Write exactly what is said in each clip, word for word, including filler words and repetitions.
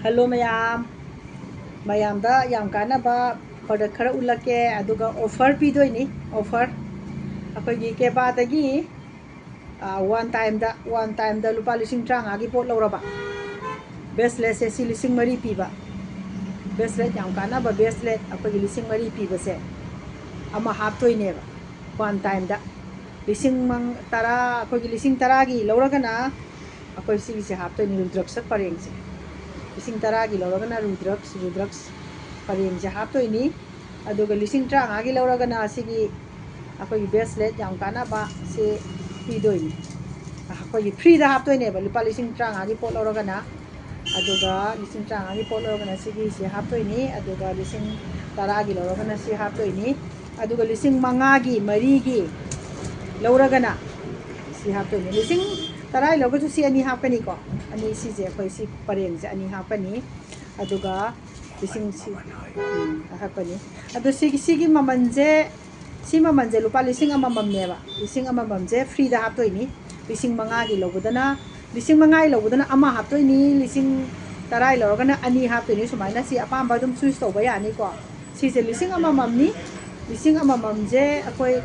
Hello ꯃꯌꯥꯝ, ꯃꯌꯥꯝꯗ ꯌꯥꯝ ꯀꯥꯟꯅꯕ product ꯈꯔ ꯎꯠꯂꯛꯀꯦ, ꯑꯗꯨꯒ offer ꯄꯤꯗꯣꯏꯅꯤ, offer꯫ ꯑꯩꯈꯣꯏꯒꯤ ꯀꯦꯕꯥꯗꯒꯤ ꯋꯥꯟ ꯇꯥꯏꯝꯗ ꯋꯥꯟ ꯇꯥꯏꯝꯗ ꯂꯨꯄꯥ ꯂꯤꯁꯤꯡ ꯇꯔꯥꯃꯉꯥꯒꯤ ꯄꯣꯠ ꯂꯧꯔꯕ, braceletꯁꯦ ꯁꯤ ꯂꯤꯁꯤꯡ ꯃꯔꯤ ꯄꯤꯕ bracelet, ꯌꯥꯝ ꯀꯥꯟꯅꯕ bracelet, ꯑꯩꯈꯣꯏꯒꯤ ꯂꯤꯁꯤꯡ ꯃꯔꯤ ꯄꯤꯕꯁꯦ ꯑꯃ ꯍꯥꯞꯇꯣꯏꯅꯦꯕ꯫ ꯋꯥꯟ ꯇꯥꯏꯝꯗ ꯂꯤꯁꯤꯡ ꯇꯔꯥ, ꯑꯩꯈꯣꯏꯒꯤ ꯂꯤꯁꯤꯡ ꯇꯔꯥꯒꯤ ꯂꯧꯔꯒꯅ ꯑꯩꯈꯣꯏ ꯁꯤꯒꯤꯁꯦ ꯍꯥꯞꯇꯣꯏꯅꯤ, ꯔꯨꯗ꯭ꯔꯛꯁ ꯄꯔꯦꯡꯁꯦ꯫ ꯂꯤꯁꯤꯡ ꯇꯔꯥꯒꯤ ꯂꯧꯔꯒꯅ ꯔꯨꯗ꯭ꯔꯛꯁ, ꯔꯨꯗ꯭ꯔꯛꯁ ꯄꯔꯦꯡꯁꯦ ꯍꯥꯞꯇꯣꯏꯅꯤ꯫ ꯑꯗꯨꯒ ꯂꯤꯁꯤꯡ ꯇꯔꯥꯃꯉꯥꯒꯤ ꯂꯧꯔꯒꯅ ꯁꯤꯒꯤ ꯑꯩꯈꯣꯏꯒꯤ bracelet ꯌꯥꯝ ꯀꯥꯟꯅꯕ ꯁꯤ ꯄꯤꯗꯣꯏꯅꯤ꯫ ꯑꯩꯈꯣꯏꯒꯤ freeꯗ ꯍꯥꯞꯇꯣꯏꯅꯦꯕ, ꯂꯨꯄꯥ ꯂꯤꯁꯤꯡ ꯇꯔꯥꯃꯉꯥꯒꯤ ꯄꯣꯠ ꯂꯧꯔꯒꯅ꯫ ꯑꯗꯨꯒ ꯂꯤꯁꯤꯡ ꯇꯔꯥꯃꯉꯥꯒꯤ ꯄꯣꯠ ꯂꯧꯔꯒꯅ ꯁꯤꯒꯤꯁꯦ ꯍꯥꯞꯇꯣꯏꯅꯤ, ꯑꯗꯨꯒ ꯂꯤꯁꯤꯡ ꯇꯔꯥꯒꯤ ꯂꯧꯔꯒꯅ ꯁꯤ ꯍꯥꯞꯇꯣꯏꯅꯤ꯫ ꯑꯗꯨꯒ ꯂꯤꯁꯤꯡ ꯃꯉꯥꯒꯤ ꯃꯔꯤꯒꯤ ꯂꯧꯔꯒꯅ ꯁꯤ ꯍꯥꯞꯇꯣꯏꯅꯤ꯫ ꯂꯤꯁꯤꯡ ꯇꯔꯥꯒꯤ ꯂꯧꯔꯒꯁꯨ ꯁꯤ ꯑꯅꯤ ꯍꯥꯞꯀꯅꯤꯀꯣ, ꯑꯅꯤ, ꯁꯤꯁꯦ ꯑꯩꯈꯣꯏ ꯁꯤ ꯄꯔꯦꯡꯁꯦ ꯑꯅꯤ ꯍꯥꯞꯀꯅꯤ꯫ ꯑꯗꯨꯒ ꯂꯤꯁꯤꯡ ꯁꯤ ꯎꯝ, ꯍꯥꯞꯀꯅꯤ꯫ ꯑꯗꯣ ꯁꯤꯒꯤ ꯁꯤꯒꯤ ꯃꯃꯜꯁꯦ, ꯁꯤ ꯃꯃꯜꯁꯦ ꯂꯨꯄꯥ ꯂꯤꯁꯤꯡ ꯑꯃꯃꯝꯅꯦꯕ꯫ ꯂꯤꯁꯤꯡ ꯑꯃꯃꯝꯁꯦ freeꯗ ꯍꯥꯞꯇꯣꯏꯅꯤ꯫ ꯂꯤꯁꯤꯡ ꯃꯉꯥꯒꯤ ꯂꯧꯕꯗꯅ, ꯂꯤꯁꯤꯡ ꯃꯉꯥꯒꯤ ꯂꯧꯕꯗꯅ ꯑꯃ ꯍꯥꯞꯇꯣꯏꯅꯤ, ꯂꯤꯁꯤꯡ ꯇꯔꯥꯒꯤ ꯂꯧꯔꯒꯅ ꯑꯅꯤ ꯍꯥꯞꯇꯣꯏꯅꯤ꯫ ꯁꯨꯃꯥꯏꯅ ꯁꯤ ꯑꯄꯥꯝꯕ ꯑꯗꯨꯝ choose ꯇꯧꯕ ꯌꯥꯅꯤꯀꯣ꯫ ꯁꯤꯁꯦ ꯂꯤꯁꯤꯡ ꯑꯃꯃꯝꯅꯤ꯫ ꯂꯤꯁꯤꯡ ꯑꯃꯃꯝꯁꯦ ꯑꯩꯈꯣꯏ,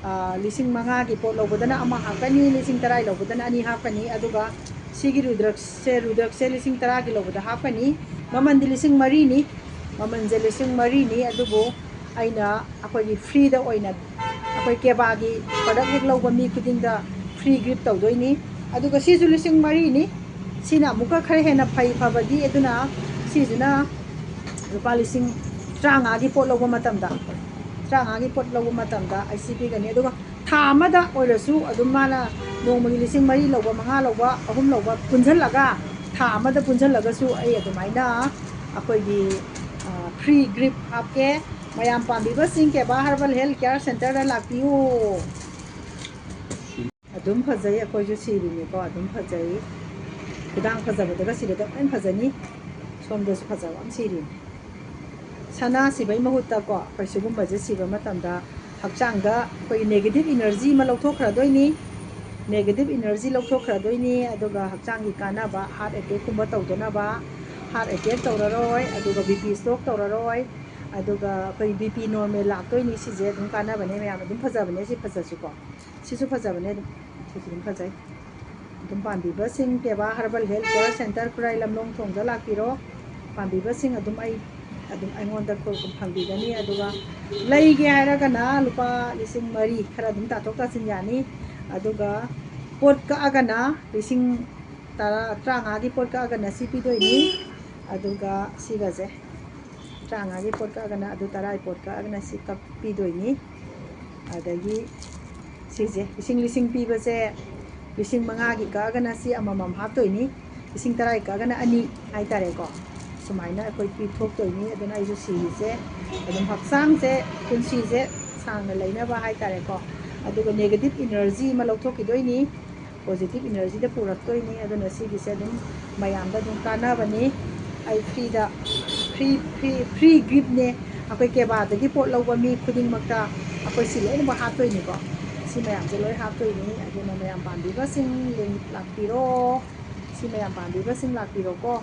ꯑ, ꯂꯤꯁꯤꯡ ꯃꯉꯥꯒꯤ ꯄꯣꯠ ꯂꯧꯕꯗꯅ ꯑꯃ ꯍꯥꯞꯀꯅꯤ, ꯂꯤꯁꯤꯡ ꯇꯔꯥꯒꯤ ꯂꯧꯕꯗꯅ ꯑꯅꯤ ꯍꯥꯞꯀꯅꯤ꯫ ꯑꯗꯨꯒ ꯁꯤꯒꯤ ꯔꯨꯗ꯭ꯔꯛꯁꯦ, ꯔꯨꯗ꯭ꯔꯛꯁꯦ ꯂꯤꯁꯤꯡ ꯇꯔꯥꯒꯤ ꯂꯧꯕꯗ ꯍꯥꯞꯀꯅꯤ꯫ ꯃꯃꯜꯗꯤ ꯂꯤꯁꯤꯡ ꯃꯔꯤꯅꯤ꯫ ꯃꯃꯜꯁꯦ ꯂꯤꯁꯤꯡ ꯃꯔꯤꯅꯤ, ꯑꯗꯨꯕꯨ ꯑꯩꯅ ꯑꯩꯈꯣꯏꯒꯤ freeꯗ ꯑꯣꯏꯅ ꯑꯩꯈꯣꯏ ꯀꯦꯕꯥꯒꯤ product ꯍꯦꯛ ꯂꯧꯕ ꯃꯤ ꯈꯨꯗꯤꯡꯗ free gift ꯇꯧꯗꯣꯏꯅꯤ꯫ ꯑꯗꯨꯒ ꯁꯤꯁꯨ ꯂꯤꯁꯤꯡ ꯃꯔꯤꯅꯤ꯫ ꯁꯤꯅ ꯑꯃꯨꯛꯀ ꯈꯔ ꯍꯦꯟꯅ ꯐꯩ, ꯐꯕꯗꯤ ꯑꯗꯨꯅ ꯁꯤꯁꯤꯅ ꯂꯨꯄꯥ ꯂꯤꯁꯤꯡ ꯇꯔꯥꯃꯉꯥꯒꯤ ꯄꯣꯠ ꯂꯧꯕ ꯃꯇꯝꯗ, ꯇꯔꯥꯃꯉꯥꯒꯤ ꯄꯣꯠ ꯂꯧꯕ ꯃꯇꯝꯗ ꯑꯩ ꯁꯤ ꯄꯤꯒꯅꯤ꯫ ꯑꯗꯨꯒ ꯊꯥ ꯑꯃꯗ ꯑꯣꯏꯔꯁꯨ ꯑꯗꯨꯝ ꯃꯥꯅ ꯅꯣꯡꯃꯒꯤ ꯂꯤꯁꯤꯡ ꯃꯔꯤ ꯂꯧꯕ, ꯃꯉꯥ ꯂꯧꯕ, ꯑꯍꯨꯝ ꯂꯧꯕ ꯄꯨꯟꯁꯤꯜꯂꯒ ꯊꯥ ꯑꯃꯗ ꯄꯨꯟꯁꯤꯜꯂꯒꯁꯨ ꯑꯩ ꯑꯗꯨꯃꯥꯏꯅ ꯑꯩꯈꯣꯏꯒꯤ, ꯑ, free gift ꯍꯥꯞꯀꯦ꯫ ꯃꯌꯥꯝ ꯄꯥꯝꯕꯤꯕꯁꯤꯡ ꯀꯦꯕꯥ herbal health care centreꯗ ꯂꯥꯛꯄꯤꯌꯨ꯫ ꯑꯗꯨꯝ ꯐꯖꯩ, ꯑꯩꯈꯣꯏꯁꯨ ꯁꯤꯔꯤꯅꯤꯀꯣ, ꯑꯗꯨꯝ ꯐꯖꯩ꯫ ꯈꯨꯗꯥꯡ ꯐꯖꯕꯗꯒ ꯁꯤꯔꯗꯤ ꯑꯃꯨꯛ ꯍꯦꯟꯅ ꯐꯖꯅꯤ꯫ ꯁꯣꯝꯗꯁꯨ ꯐꯖꯕ ꯑꯃ ꯁꯤꯔꯤꯅꯤ꯫ ꯁꯅꯥ ꯁꯤꯕꯩ ꯃꯍꯨꯠꯇꯀꯣ ꯑꯩꯈꯣꯏ ꯁꯤꯒꯨꯝꯕꯁꯦ ꯁꯤꯕ ꯃꯇꯝꯗ ꯍꯛꯆꯥꯡꯗ ꯑꯩꯈꯣꯏꯒꯤ negative energy ꯑꯃ ꯂꯧꯊꯣꯛꯈ꯭ꯔꯗꯣꯏꯅꯤ꯫ Negative energy ꯂꯧꯊꯣꯛꯈ꯭ꯔꯗꯣꯏꯅꯤ, ꯑꯗꯨꯒ ꯍꯛꯆꯥꯡꯒꯤ ꯀꯥꯟꯅꯕ, heart attackꯀꯨꯝꯕ ꯇꯧꯗꯅꯕ, ꯍꯥꯔꯠ ꯑꯦꯇꯦꯛ ꯇꯧꯔꯔꯣꯏ, ꯑꯗꯨꯒ ꯕꯤ ꯄꯤ ꯁ꯭ꯇ꯭ꯔꯣꯛ ꯇꯧꯔꯔꯣꯏ, ꯑꯗꯨꯒ ꯑꯩꯈꯣꯏ ꯕꯤ ꯄꯤ ꯅꯣꯔꯃꯦꯜ ꯂꯥꯛꯇꯣꯏꯅꯤ꯫ ꯁꯤꯁꯦ ꯑꯗꯨꯝ ꯀꯥꯟꯅꯕꯅꯦ ꯃꯌꯥꯝ, ꯑꯗꯨꯝ ꯐꯖꯕꯅꯦ꯫ ꯁꯤ ꯐꯖꯁꯨꯀꯣ, ꯁꯤꯁꯨ ꯐꯖꯕꯅꯦ ꯑꯗꯨꯝ, ꯁꯤꯁꯨ ꯑꯗꯨꯝ ꯐꯖꯩ꯫ ꯑꯗꯨꯝ ꯄꯥꯝꯕꯤꯕꯁꯤꯡ ꯇꯦꯕꯥ ꯍꯔꯕꯜ ꯍꯦꯜꯊ ꯀꯦꯌꯔ ꯁꯦꯟꯇꯔ ꯈꯨꯔꯥꯏ ꯂꯝꯂꯣꯡ ꯊꯣꯡꯗ ꯂꯥꯛꯄꯤꯔꯣ꯫ ꯄꯥꯝꯕꯤꯕꯁꯤꯡ ꯑꯗꯨꯝ ꯑꯩ ꯑꯗꯨꯝ ꯑꯩꯉꯣꯟꯗ ꯀꯣꯜ ꯐꯪꯕꯤꯒꯅꯤ꯫ ꯑꯗꯨꯒ ꯂꯩꯒꯦ ꯍꯥꯏꯔꯒꯅ ꯂꯨꯄꯥ ꯂꯤꯁꯤꯡ ꯃꯔꯤ ꯈꯔ ꯑꯗꯨꯝ ꯇꯥꯊꯣꯛ ꯇꯥꯁꯤꯟ ꯌꯥꯅꯤ꯫ ꯑꯗꯨꯒ ꯄꯣꯠ ꯀꯛꯑꯒꯅ ꯂꯤꯁꯤꯡ ꯇꯔꯥ, ꯇꯔꯥꯃꯉꯥꯒꯤ ꯄꯣꯠ ꯀꯛꯑꯒꯅ ꯁꯤ ꯄꯤꯗꯣꯏꯅꯤ꯫ ꯑꯗꯨꯒ ꯁꯤꯒꯁꯦ, ꯇꯔꯥꯃꯉꯥꯒꯤ ꯄꯣꯠ ꯀꯛꯑꯒꯅ ꯑꯗꯨ ꯇꯔꯥꯒꯤ ꯄꯣꯠ ꯀꯛꯑꯒꯅ ꯁꯤ ꯀꯛ ꯄꯤꯗꯣꯏꯅꯤ꯫ ꯑꯗꯒꯤ ꯁꯤꯁꯦ ꯂꯤꯁꯤꯡ ꯂꯤꯁꯤꯡ ꯄꯤꯕꯁꯦ, ꯂꯤꯁꯤꯡ ꯃꯉꯥꯒꯤ ꯀꯛꯑꯒꯅ ꯁꯤ ꯑꯃꯃꯝ ꯍꯥꯞꯇꯣꯏꯅꯤ, ꯂꯤꯁꯤꯡ ꯇꯔꯥꯒꯤ ꯀꯛꯑꯒꯅ ꯑꯅꯤ ꯍꯥꯏꯇꯥꯔꯦꯀꯣ꯫ ꯁꯨꯃꯥꯏꯅ ꯑꯩꯈꯣꯏ ꯄꯤꯊꯣꯛꯇꯣꯏꯅꯤ꯫ ꯑꯗꯨꯅ ꯑꯩꯁꯨ ꯁꯤꯒꯤꯁꯦ ꯑꯗꯨꯝ ꯍꯛꯆꯥꯡꯁꯦ, ꯄꯨꯟꯁꯤꯁꯦ ꯁꯥꯡꯅ ꯂꯩꯅꯕ ꯍꯥꯏꯇꯥꯔꯦꯀꯣ꯫ ꯑꯗꯨꯒ ꯅꯦꯒꯦꯇꯤꯞ ꯏꯅꯔꯖꯤ ꯑꯃ ꯂꯧꯊꯣꯛꯈꯤꯗꯣꯏꯅꯤ, ꯄꯣꯖꯤꯇꯤꯞ ꯏꯅꯔꯖꯤꯗ ꯄꯨꯔꯛꯇꯣꯏꯅꯤ꯫ ꯑꯗꯨꯅ ꯁꯤꯒꯤꯁꯦ ꯑꯗꯨꯝ ꯃꯌꯥꯝꯗ ꯑꯗꯨꯝ ꯀꯥꯟꯅꯕꯅꯤ꯫ ꯑꯩ ꯐ꯭ꯔꯤꯗ, ꯐ꯭ꯔꯤ, ꯐ꯭ꯔꯤ, ꯐ꯭ꯔꯤ ꯒꯤꯐꯅꯦ꯫ ꯑꯩꯈꯣꯏ ꯀꯦꯕꯥꯗꯒꯤ ꯄꯣꯠ ꯂꯧꯕ ꯃꯤ ꯈꯨꯗꯤꯡꯃꯛꯇ ꯑꯩꯈꯣꯏ ꯁꯤ ꯂꯣꯏꯅꯃꯛ ꯍꯥꯞꯇꯣꯏꯅꯤꯀꯣ꯫ ꯁꯤ ꯃꯌꯥꯝꯁꯦ ꯂꯣꯏ ꯍꯥꯞꯇꯣꯏꯅꯤ꯫ ꯑꯗꯨꯅ ꯃꯌꯥꯝ ꯄꯥꯝꯕꯤꯕꯁꯤꯡ ꯂꯦꯡ-, ꯂꯥꯛꯄꯤꯔꯣ꯫ ꯁꯤ ꯃꯌꯥꯝ ꯄꯥꯝꯕꯤꯕꯁꯤꯡ ꯂꯥꯛꯄꯤꯔꯣꯀꯣ꯫